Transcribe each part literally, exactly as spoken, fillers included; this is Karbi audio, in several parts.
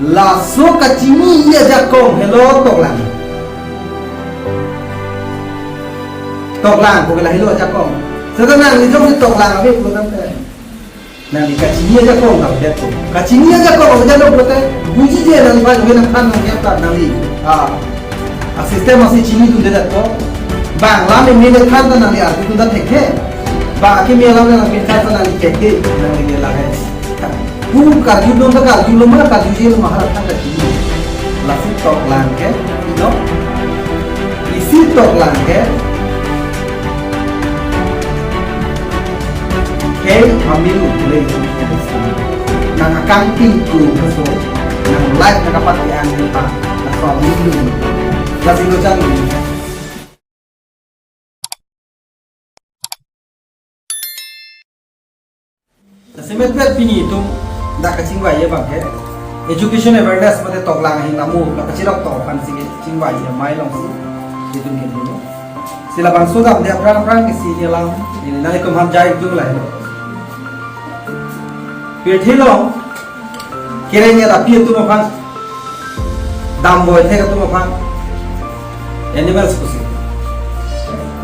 Laso kachini ajakong helo toklang. Toklang, koke la helo ajakong. Seta nangli jongsi toklang ave pulo tangte, nangli kachini ajakong ta det ko. Kachini ajakong ta det lo pulote, bujije nangli ba jove nangthan nangkep ta nangli. Ah. A system asi chinidunde det ko. Bang lam meme than ta nangli arjudun ta thekthe. Bang akimi alam nangpithan ta nangli thekthe. Nangli ke lahai. Pu karjudun ta karjulo ma, karjujelo ma, hala than ta chini. Lasi toklang ke, ino? Isi toklang ke, khei amilu pule isi. Nang akangting ku kaso, nang life nang kapat yang pa, kaso amilu. Lasi lo chang ini. Semet pet pini itum dak kachingvai abang ke education awareness mate toklang ahin amu kapachirok to aphan si kachingvai amei alongsi itum ke dulu. Si labangso dam de aphrang aphrang ke si alam ini nang itum ham jai itum lai. Pirthe along kereng ya tapi itum aphan damboi thek atum aphan animals pusi.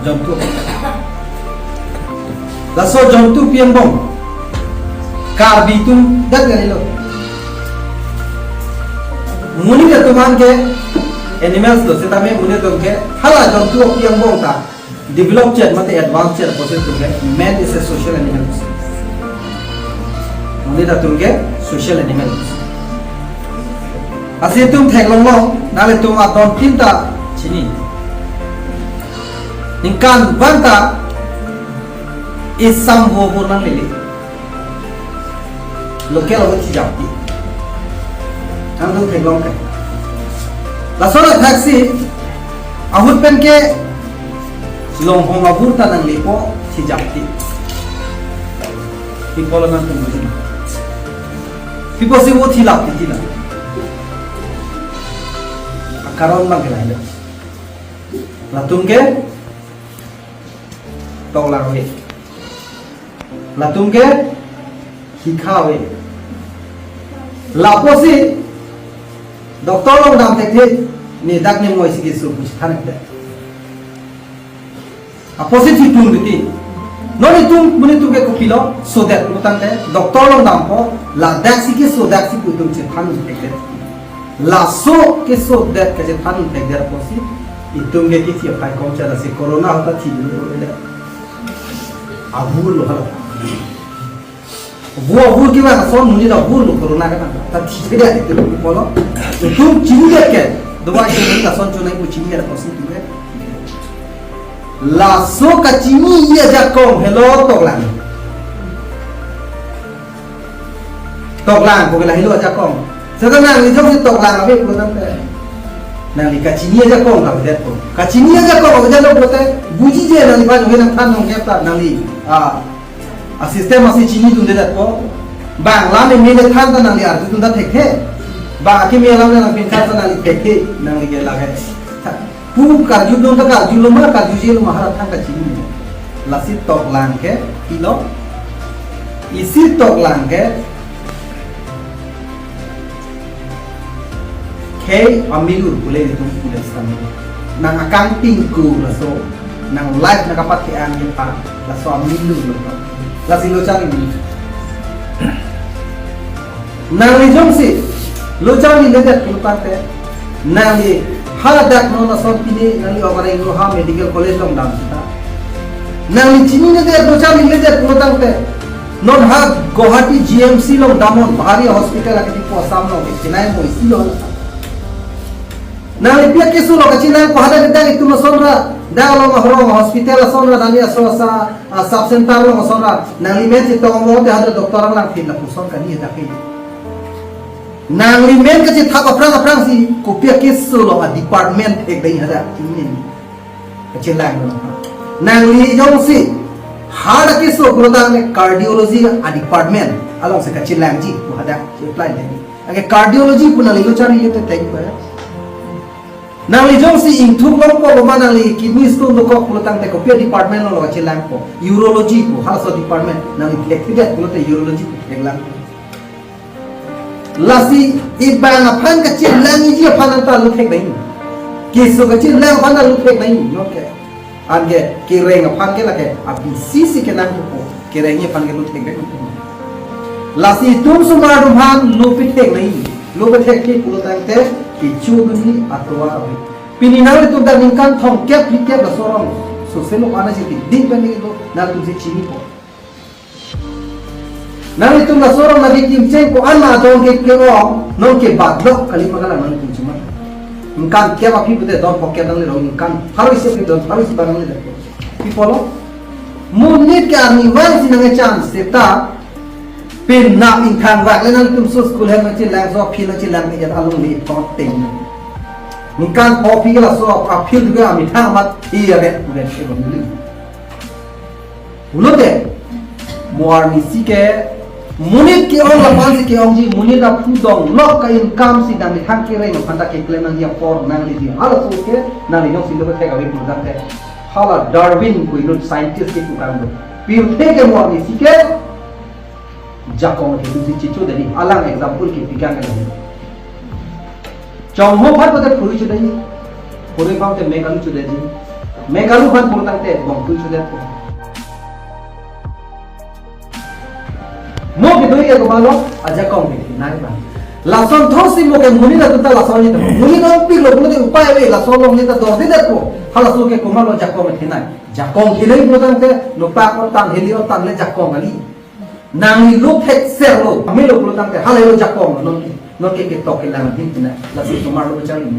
Jontu. Laso jontu pi angbong. Karbi atum dak gari lo. Monit atum an ke animals lo, setame monit atum ke hala jontu pi angbong ta develop chot mate advance chot apotsi atum ke man is a social animal. Monit atum ke social animal. Lasi itum theklong long, nanglitum adon tin ta chini. Ningkan vang ta isam vo vo nanglele. Local vo thijapti. Nangtum theklong ke. Laso athaksi ahut pen ke longhong avur ta nanglepo thijapti. Pi pulo nangtum bujin. Pi pusi vo thilap titi na. Akaron abang ke lahai lo. Latum ke toklang ave. Latum ke hikha ave. Lapusi doctor along dam thekthe, ne dak ne moi si keso pusi than thekthe. Apotsi thipun titi. Non itum, monit atum ke kopilo, sodet putangte, doctor along dampo, ladak si keso dak si pu itum chethan thekthe. Laso keso det kachethan thekdet apotsi, itum ke kithi aphai kom chara si corona ahut ta thi dulu le. Avur lo hala. Vo avur kevang ason monit avur lo corona kevang. Ta thi dei itum pulo. Itum chinidet ke. Dua itum ason chonai pu chinidet apotsi itum ke. Laso kachini ajakong helo toklang. Toklang, koke la helo ajakong. Seta nangli jongsi toklang ave pulo tangte, nangli kachini ajakong ta det ko. Kachini ajakong ta det lo pulote, bujije nangli ba jove nangthan nangkep ta nangli. Ah, a system asi chinidunde det ko. Bang lam meme than ta nangli arjudun ta thekthe. Bang akimi alam nangpithan ta nangli thekthe, nangli ke lahai. Pu karjudun ta karjulo ma, karjujelo ma, hala than ta chini. Lasi toklang ke, pilo. Isi toklang ke, khei amilur pule itum pule sami. Nang akangting ku laso, nang life nang kapat ke-an ke pa, laso amilur lo. Lasi lo chang ini. Nangli jongsi lo charliledet pulo tangte, nangli haladak non ason pini nangli Obareng Roha Medical College along dam sita. Nangli chininedet lo charliledet pulo tangte, non ha Guwahati G M C along damnon, Bhari Hospital akiti pu Assam along, chinai mo isi lo. Nangli pi akeso lo kachelangpo, hadak hadak itum ason ra, dak along ahorong hospital ason ra, nangli aso asa, ah, sub center along ason ra, nangli men chetong mo te hadak doctor alangphin lapuson kani hadak ke. Nangli men kachethap aphrang aphrang si, kopi akeso lo a department ek dai hadak, ini. Kachelang lo. Nangli jongsi, hadak keso pulo tangte cardiology a department, alongsi kachelangji, pu hadak, apply dei. Anke cardiology pu nangli lo charli te thek ba. Nangli jongsi ingthuk longpo ma nangli kidney stone dokok pulo tangte kopi department lo kachelangpo. Urology pu halaso department nangli thekthedet pulote urology pu theklangpo. Lasi ibang aphan kachelangji aphan ta luthek nai. Keso kachelangji aphan ta luthek nai. Oke. Anke kereng aphan ke lake abisisi kenangpo. Kerengji aphan ke luthek nai. Lasi itum osomar atum aphan lupithek nai. Lupithek ke pulo tangte kecho dunji atovar ave. Pini nanglitum ta ningkan thomkep phlikep laso arong sose lo ana si ding pen ningdo nanglitum si chinipo. Nanglitum laso arong nangkekimcheng ko-an ma adon ke ke-ong, non ke badlok kali ma kalang nanglitum chuma. Ningkan kep aphi pute don phokep nangli rong ningkan pharo isi aphi don pharo isi ba nangli rong. Pi pulo? Monit ke arnivang si nangkechan seta penap ingthang vak le nanglitum so school hem nangchelang so aphi nangchelang ke along li thot teng. Ningkan pho aphi ke laso aphi tu ke amethang mat iya ke udah ke bang. Pulote, mo arnisi ke, monit ke-ong lapu-an si ke-ongji, monit aphu donglok ka-income si nangli thang kereng aphan ta keklem nangji apor nangliji. Halaso ke, nangli jongsi lupithek ave pulo tangte. Hala Darwin pu inut scientist ke pu kangdo. Pirthe ke mo arnisi ke, jakong ke dunsi chicho dei, alang example ke pi kang ke. Chongho aphan pute phurui chodai. Phurui aphan te Meghalaya chodai ji. Meghalaya aphan pulo tangte Bongpui chodai po. Mo kedoi ke komatlo ajakong ke nai ba. Lason thotsi mo ke monit atum ta lason ni ta. Monit ongpiklo pulote upai ave lason along ni ta dorde det po. Halaso ke komatlo jakong ke nai. Jakong ke nai pulo tangte nopak otan heli otan le jakong kali. Nangli lo thekser lo, amelo pulo tangte, halahelo jakong lo, non ke, non ke ketok kelang din tina, lasi osomar lo charli.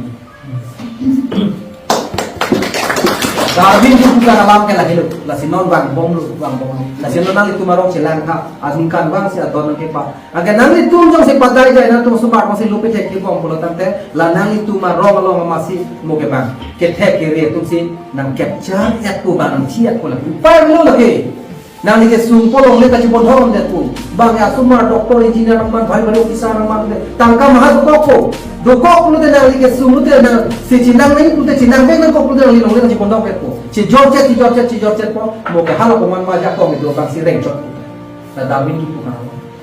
Darwin ke bukan alam ke lahelo, lasi non vangbomlo, vangbomlo. Lasi non nanglitum arong chelang tha, aningkanvang si adon nangkepa. Anke nanglitum jongsi padai jai nangtum osomar si lupithek kebom pulo tangte, la nanglitum arong along amatsi mo ke bang. Kethek kere atum si nang capture et ko bang, nang chi et ko la. Upai lo lake. Nangli kesung along le kachibondhom det pu. Bang ya osomar doctor engineer nangman bhari bhari officer nangman le. Tangka maha dokok ko. Dokok pulote nangli kesung pulote nangsi chinang nai pulote chinang bek nangkok pulote nangli along le kachibondhom det pu. Chijorchet, chijorchet, chijorchet po. Mo ke hala komat ma jakong do bang si rengchot. Na Darwin kipu kan.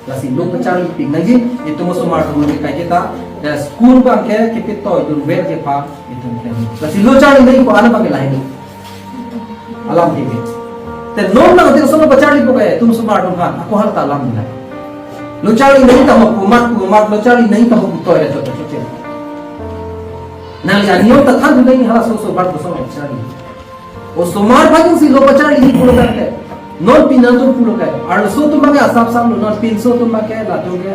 Lasi lo pacharli pik nangji, itum osomar atum ke kai kita, ya school bang ke, kipitoi dunver ke pa, itum ke. Lasi lo charli nangji ko-an abang ke lahelo. Alam ke. Te non nangtum osomar pacharli po ke, itum osomar atum aphan, ako hal ta alam nai. Lo charli nangji ta mo komat, komat, lo charli nangji ta mo toi le chot chot chot. Nangli aniyom ta than nangji halaso osomar osomar pacharli. Osomar aphan jongsi lo pacharli pulo tangte. Non pinantum pulo ke. Arloso atum abang ke asap sam lo, non pinso atum abang ke latum ke.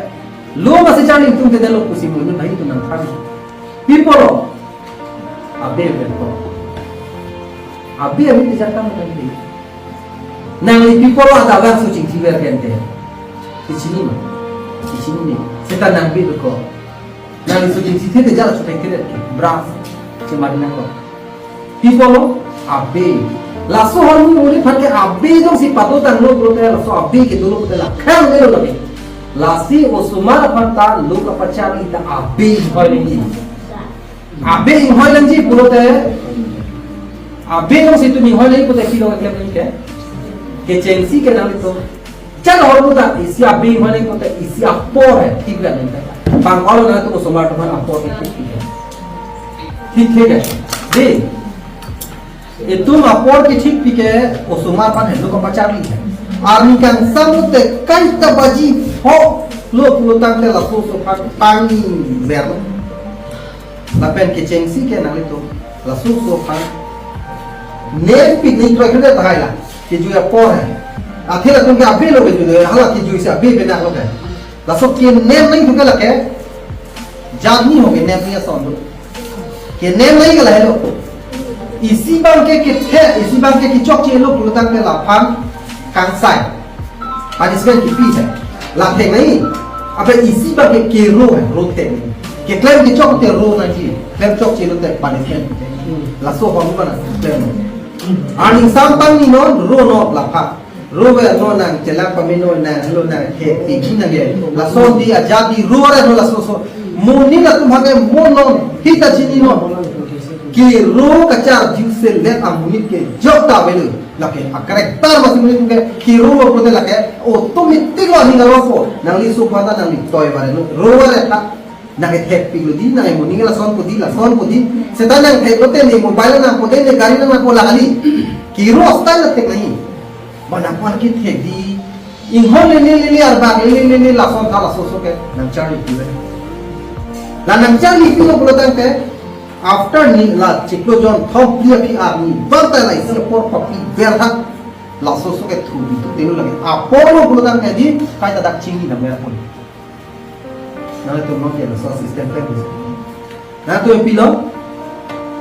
Lo masi charli atum ke delo pusi mo non bhai atum nangthan. Pi pulo. Abe abe po. Abe abe ti jakam tangte. Nangli pi pulo ada bang su chingthi ver kente. Ichini ma. Ichini ni. Seta nang bi ko. Nangli su chingthi the jala su pengkere. Bra. Chemari nangkok. Pi pulo, abe. Laso ahormu monit aphan ke abe jongsi pado tanglo pulote, laso abe ke dolo pulote la khang delo lake. Lasi osomar aphan ta lo kapacharli ta abe inghoi nangji. Abe inghoi nangji pulote, abe jongsi itum inghoi nangji pulote pilo keklem nangji ke. Kechengsi ke nanglitum. Chalo ahormu ta isi abe inghoi nangji pulote isi apor he thik ra nangji. Bang olo nangtum osomar atum aphan apor ke thik thik he. Thik thik he. Dei. Itum apor ke thik pike osomar aphan helo kapacharli he. Arni kangsam lote kaita baji pho lo pulo tangte laso oso aphan pangver. Lapen kechengsi ke nanglitum laso oso aphan nem pik ni kroi kroi tahai la. Kejui apor he. Athe latum ke abe lo kejui, hala kejui si abe benak lo ke. Laso kenem nangji ke lake. Jat ni ho kenem nangji ason lo. Kenem nangji ke lahelo. Isi abang ke kethe, isi abang ke kechokche lo pulo tangte laphan kangsai. Punishment kipi he. Lathek nangji. Abe isi abang ke kero he, ro thek nangji. Keklem kechok te ro nangji. Klem chokche lote punishment. Laso ahormu abang klem. Arni ingsampang ni non, ro non laphan. Ro ver non nangchelang pame non, nanghelo nangkepiji nangji. Lason dei ajat dei ro ver non laso oso. Monit atum aphan ke mo non, hita chini non. Kero kacharjuselet amonit ke jok ta avelo. Lake a-character masi muni ke hero lo pulote lake automatic lo aning aro po. Nangli suphata nangli toi bare lo. Ro bare ta. Nangkethekpiklo di, nangli moning lason po di, lason po di. Seta nangtheklote ne mobile nangpo de ne gari nangpo la kali. Hero style thek nahi. Ba nangpo kethek di. Inghon lele lele arbak lele lele lason tha laso so ke nangcharli pi le. La nangcharli pilo pulo tangte after ne la chiklo jon thom phli aphi arni bang ta la isi apor papi ber tha laso so ke thu di tu tenu lagi. Apor lo pulo tangte di kaita dak chingki nang mer pon. Nangtum non ke laso system ke. Nangtum pilo.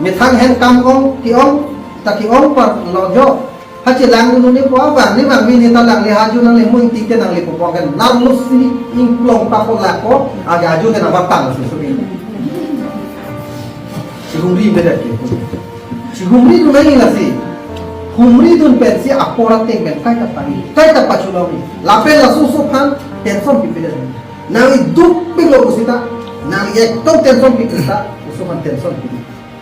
Methang hen kam ong ke-ong ta ke-ong par lo jo. Hachelang nu ne po abang ne bang ne ta lang le haju nangli mung tik te nangli po pong kan. Lam lu si ingplong ta ko la ko aga haju te na batang su su. Si humri beda ke. Si humri tu nai lasi. Humri dun pensi apor ateng pen kaita pani. Kaita pachulong ni. Lapen laso so phan tension pi beda. Nangli dukpiklo pusita, nangli ekdom tension pi pusita, osomar tension pi.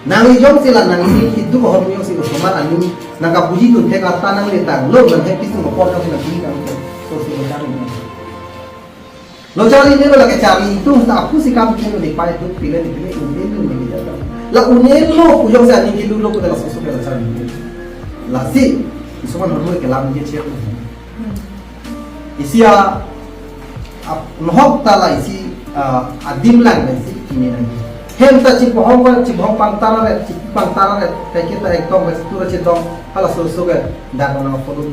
Nangli jongsi la nangli hiduk ahormu jongsi osomar aning nangkapuji dunthek arta nangli tanglo, nang happy sung apor jongsi nangli tanglo. So si lo cari. Lo cari ne lo lake cari itu ta apu si kam kilo ne pai dukpik le ne kilo un-e lo ne kita. La un-e lo pu jongsi aning kilo lo pu ta laso so ke la cari. Lasi, osomar ahormu ke lam je cher. Isi a, a, nohok ta la isi, a, adim lang la isi pini nang. Hem ta chibohong ba, chibohong pangtara re, chipangtara re, peke ta ekdom ba, situra chedong, hala so so ke, dak nang follow.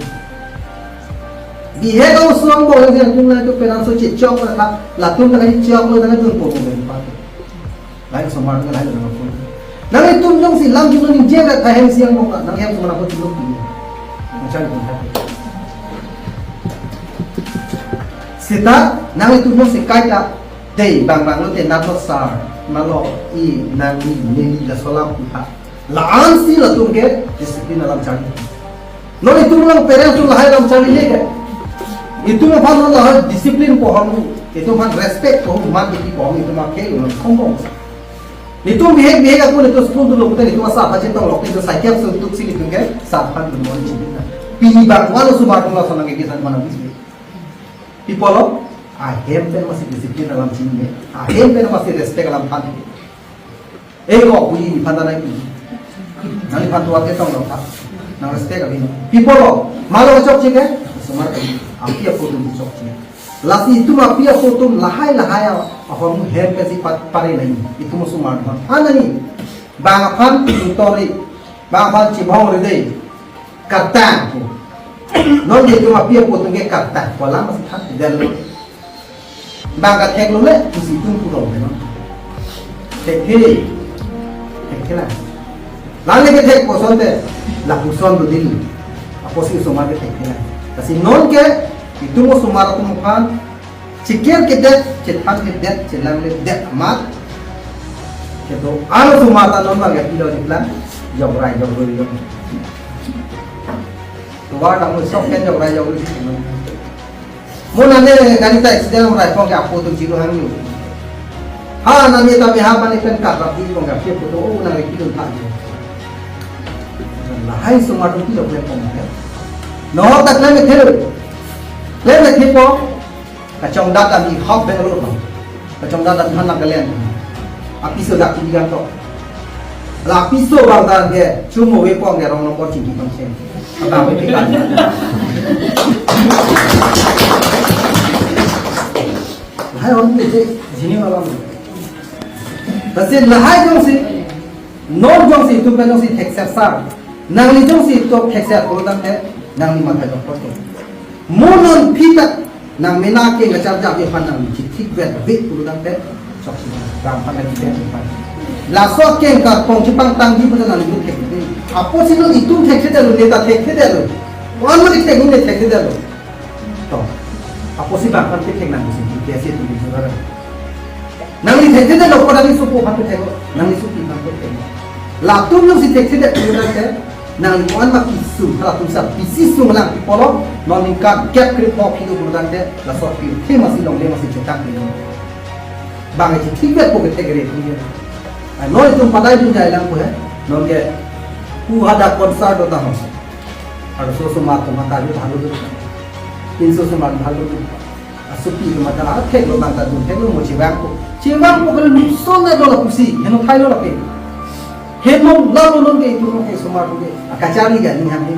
Bihek a usuang bo, yang tung nang tu penang so chichok na tha, latum ta chichok lo, nang tung po po ben pa. Lahai osomar nang lahai nang pon. Nanglitum jongsi lam jumlo ningje vet ta hem siang bong nang hem osomar ko tuluk pi. Nang cari pon ta. Seta nanglitum jongsi kaita dei bang bang lote nat lo sar, malo i nangli neli laso alam pu tha. La-an si latum ke discipline alam cari. Non itum lang parents tu lahai lam charli le ke. Itum aphan non lahai discipline pohormu. Itum aphan respect pohormu, man tiki pohormu, itum aphan ke ulang kongkong. Itum bihek bihek akun itum school tu lo pute itum asa apa chetong lo itum cycle su tuk si itum ke sa aphan good morning chibit na. Pini bang walo subar tung lason nang ke kisan mana bisbi. People lo, ahem pen masi discipline alam chini. Ahem pen masi respect alam pan. Eh, ko, puji ni phan ta nai pi. Nang ni phan tuat ke tong lo ta. Nang respect abi no. People lo, malo chokche ke? Osomar ke. Api apo atum chokche. Lasi itum api apo atum lahai lahai a, ahormu hem pensi pat pare nai. Itum osomar atum. Phan nai. Bang aphan tori. Bang aphan chibohong ri dei. Kartang. Non de itum api apo atum ke kartang. Kolam masi than del lo. Bang kathek lo le, pusi itum purong ke non. Thekthe, thekthe lang. Lang le kethek puson te, lapuson do dil. Apotsi osomar ke thekthe lang. Lasi non ke, itum osomar atum aphan, chikir kedet, chethan kedet, chelang le det amat. Kedo, alo osomar ta non bang ya pilo jiklang, jograi, jograi, jograi. Tuar kamu sok ken jograi, jograi, jograi. Mo nane gari ta accident rai pong ke apo atum chiru hang yu. Ha nane ta me ha mane pen kat rap di pong ke apo atum o nang reki dun tha yu. Lahai osomar atum kilo kle pong ke. No ta kle me thil. Kle me thil po. Kachongdat ami hop Bangalore pong. Kachongdat ami han Nagaland. Apiso dak kili kan to. La apiso bang dan ke chumo we pong ke rong nombor chingki pang chen. Abang we pikan. Lahai on ni je jini malam. Lasi lahai jongsi, non jongsi itum pen jongsi thekser sar. Nangli jongsi itum thekser kuru dam te, nangli matha jok pos. Mo non phi ta nang mena ke ngachar ja ke phan nang chithik vet ve puru dam te chok si ram phan nang chithik vet phan. Laso ke ka kong chipangtang di pura nang lut thek de. Apotsi lo itum thekthedetlo, neta thekthedetlo. Wan lo thek ne thekthedetlo. To. Apotsi bang phan thek nang si biasa tu di sura. Nangli thekthedetlo ko nangli supo phan thek lo. Nangli supi phan thek lo. Latum lo si thekthedet puru dam te. Nangli ko-an ma kesung, halatum sa pisi sung lang pi pulo, non ningkan kep krip mo phi do puru dam te, laso pirthe masi longle masi chetang ni. Bang e chithik vet po kethek re pu ye. Ai, non itum padai dun jai lang pu he, non ke pu hadak concert do ta ho. Arloso osomar atum ta yu thalu tu. Pinso osomar thalu tu. Asopi atum ta theklo bang ta dun theklo mo chevangpo. Chevangpo ke luson na dola pusi. Heno thailo lake. Heno lalo non ke itum ke osomar ke. Akacharli ga ning ham ni.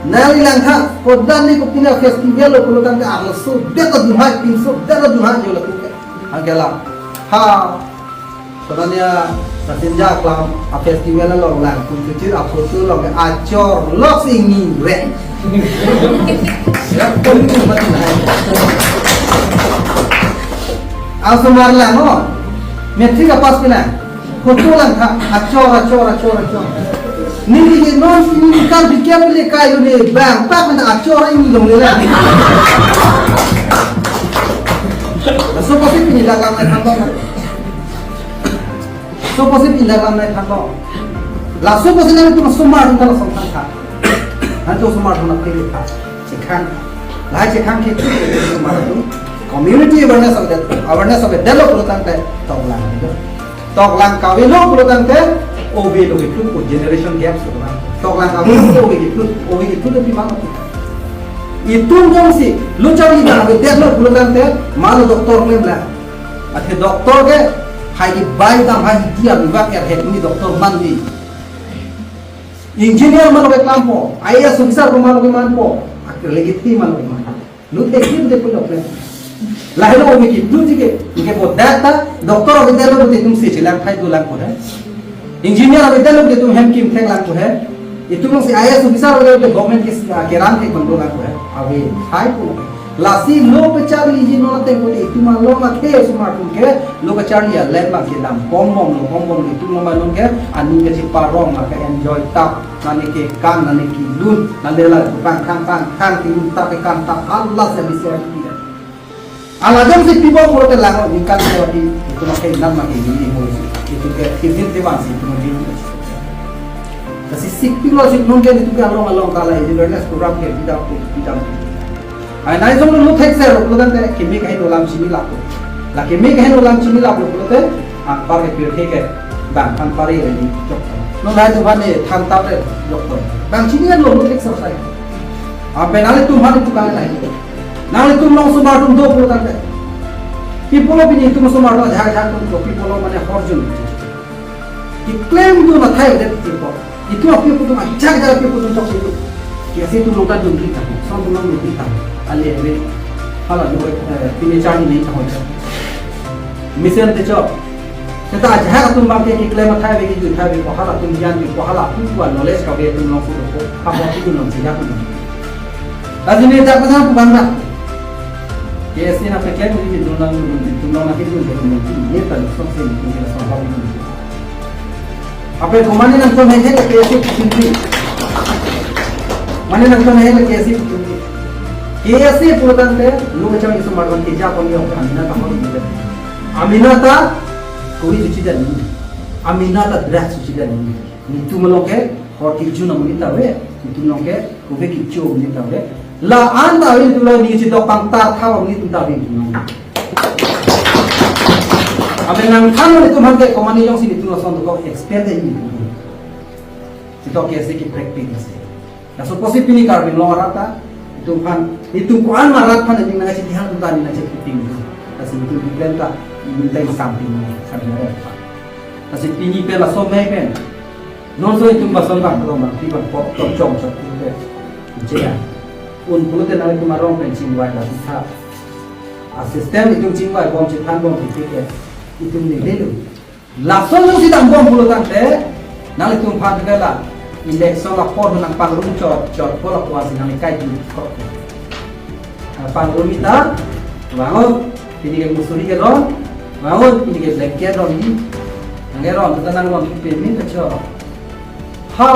Nangli langtha, kodan ni kopina festival lo pulo tangte arloso det ta dumhai, pinso det ta dumhai jo lapu ke. Angkela. Ha. Kodan ya, Rasinja Aklam, a festival along lang, kunchuchir a photo along, achor, lok sing ni re. Ya, pun ni mati na. Asomar lang, oh. Matric a pass pina. Photo langtha, achor, achor, achor, achor. Neli ke non, neli kan pikir beli kayu ni, bang, pak na achor ini dong le lang. Laso kosi pini dagang na thang bang. Laso kosi pini dagang na thang bang. Laso kosi nangtum osomar atum ta lason thangtha. Nangtum osomar atum na pili tha. Chekhang. Lahai chekhang ke osomar atum. Community awareness of that, awareness of that lo pulo tangte toklang. Toklang kave lo pulo tangte ove lo itu ko generation gap so lang. Toklang kave lo ove itu, ove itu lebih mana. Itum jongsi lo charli bang ave det lo pulo tangte, mano doctor klem la. Athe doctor ke hai di bai dam hai di dia bibak er het ni doctor man di. Engineer mano ke klampo, I A S officer ko mano ke manpo, ak legit hi mano ke man. Lo thek di de pulo klem. Lahelo ove ke itu jike, ke bo data, doctor ove det lo itum si chelang thai dolang ko he. Engineer ave det lo itum hem kim thek lang ko he. Itum si I A S officer ave det government ke, ah, kerang ke bang dolang ko he. Ave hai ko. Lasi lo kacharli ji non ateng ko itum along athe osomar atum ke lo kacharli ya lem bang kedam bom bom lo bom bom itum lo manon ke ani ke cheparong ke enjoy tap nani ke kan nani kilun nani la bang khang khang khang kilun tap ke kan tap Allah se bisa. Ala jam si pibom pulote lang ningkan se wati itum ke nan ma ke ni mo si. Itum ke izin te bang si itum ke. Kasi sik pilo si non ke itum ke along along kala awareness program ke bidang bidang. Ai nai jong lo thek ser lo tangte kimi kahin olam chini lapo. La kimi kahin olam chini lapo pulote apar ke pirthe ke bang aphan pari re ni jok. Non hai tu bani than tap re jok. Bang chini lo lo thek ser sai. Ape nanglitum aphan tu kan nai. Nanglitum along osomar atum do pulo tangte. Pi pulo pini itum osomar atum jahak jahak atum do pi pulo mane horjun. Keklem dun athai det tipo. Itum api putum ajak ajak api putum chok itu. Kesi itum nongta dun ri tang, son dun dun ri tang. Ali ali. Hala dun, eh, pini charli ni tang hoja. Mesen te chok. Seta ajak atum bang ke keklem athai ave ke dun athai ave ko hala atum gyan ko hala atum ko knowledge kave atum along ko. Apa atum along sejak atum. Lasi ne jak na bukan na. Kesi na peklem ni dun nang dun dun nang ke dun dun dun. Ye tan son se ni dun son ha dun. Ape ko mane nangtum hei hei ke esi putin pi. Mane nangtum hei hei ke esi putin pi. Ke esi pulo tangte, lo kachang isu marwan ke ja pon yo amina ta hori ni. Amina ta kuri suci dan ni. Amina ta drak suci dan ni. Nitum along ke hor kirju na muni ta ve. Nitum along ke Kove kicho ni ta ve. La-an ta ve tu la ni chidok pangtar tha ni tum ta ve tu. Abe nangthan ni tum han ke komani jongsi ni tum lason tu ko expert ni tum. Chidok ke esi ke practice. Na suppose pini Karbi Anglong arat ta tum han ni tum ko-an ma rat han ni nang chiti han tum ta ni nang chiti ping. Lasi tum di plan ta ni time something ni kan ni. Lasi pini pe laso me pen. Non so itum bason bang, bason bang, ti bang, pok, tok, chong, chok, ti, te. Jaya. Un pulote nanglitum arong pen chingvai la, ti tha. A system itum chingvai bom, chithan bom, ti, ti, te. Itum ni lelu. Lason lo si dam bom pulo tangte, nanglitum phan ke la. Election la por nang pangrum chot, chot, por la kuasi nang ikai di kok. Pangrum ita, bangun, pini ke musuri ke ron, bangun, pini ke blanket ron di. Nang ke ron, kita nang ron, pini ke cho. Ha,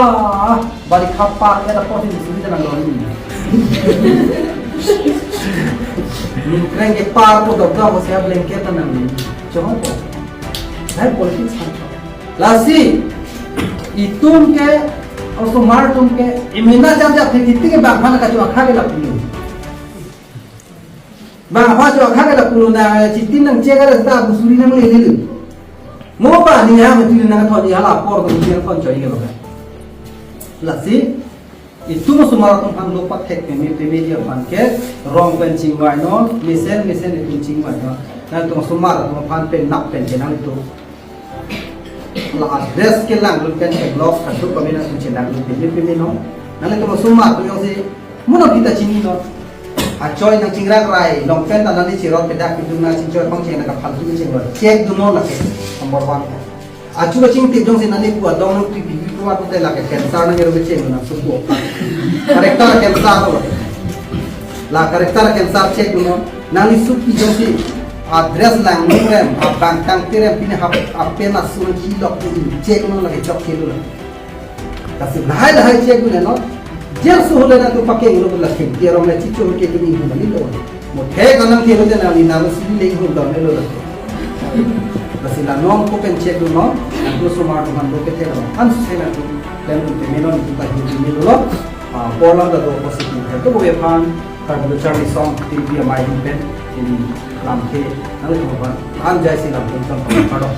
balik kapar ya dapat di musuri ke nang ron di. Ningkreng ke par ko dok dok ko siap blanket nang di. Cho ko. Hai politik sancho. Lasi, itum ke, osomar atum ke, imina jam jam thek itum ke bang mana kachu akha ke lapu. Bang apa chu akha ke lapu na, chitin nang chek ada seta busuri nang lele. Mo ba ni ha mati nang thon ni hala por ko ni thon choi ke ba. Lasi, Itum osomar atum aphan lo pathek peme peme ji aphan ke rong pen chingvainon, mesen mesen itum chingvainon. Nangtum osomar atum aphan pen nap pen ke nangtum la dress kelang lut pen ke blog kaduk kami nangtum chelang lut peme peme non. Nangtum osomar atum jongsi mono kita chininon. Achoi nang chingrak rai, long pen ta nani chirot kedak pidun nang chingchoi pang cheng nang kapal tu cheng lo. Check dunnon lake number one. Achu kachingtip jongsi nani pu adong nang pipi pi kuat pute lake cancer nang ero cheng nang suku. Character cancer lo. La character cancer check dunnon. Nangli suki jongsi a dress lang nungrem, abang kangtirem pine hap apen asun kilok tu check non lake chok kilo lake. Kasi lahai lahai check dunnon. Jer suhu le nangtum pakeng lo la khim ke rong le chicho ke tu ni hum ni lo. Mo the ko nang ke lo te nangli nang si le hum dam lo la. Kasi la non ko pen check dunnon. Nangtum osomar atum aphan lo ke the lo. An se nangtum lem tu te menon tu ta hum ni lo. Ah, porlam ta do positive. To bo aphan karbon charli song tin pi amai hum pen ini lam ke nangtum aphan an jai si lam tum tam pardon.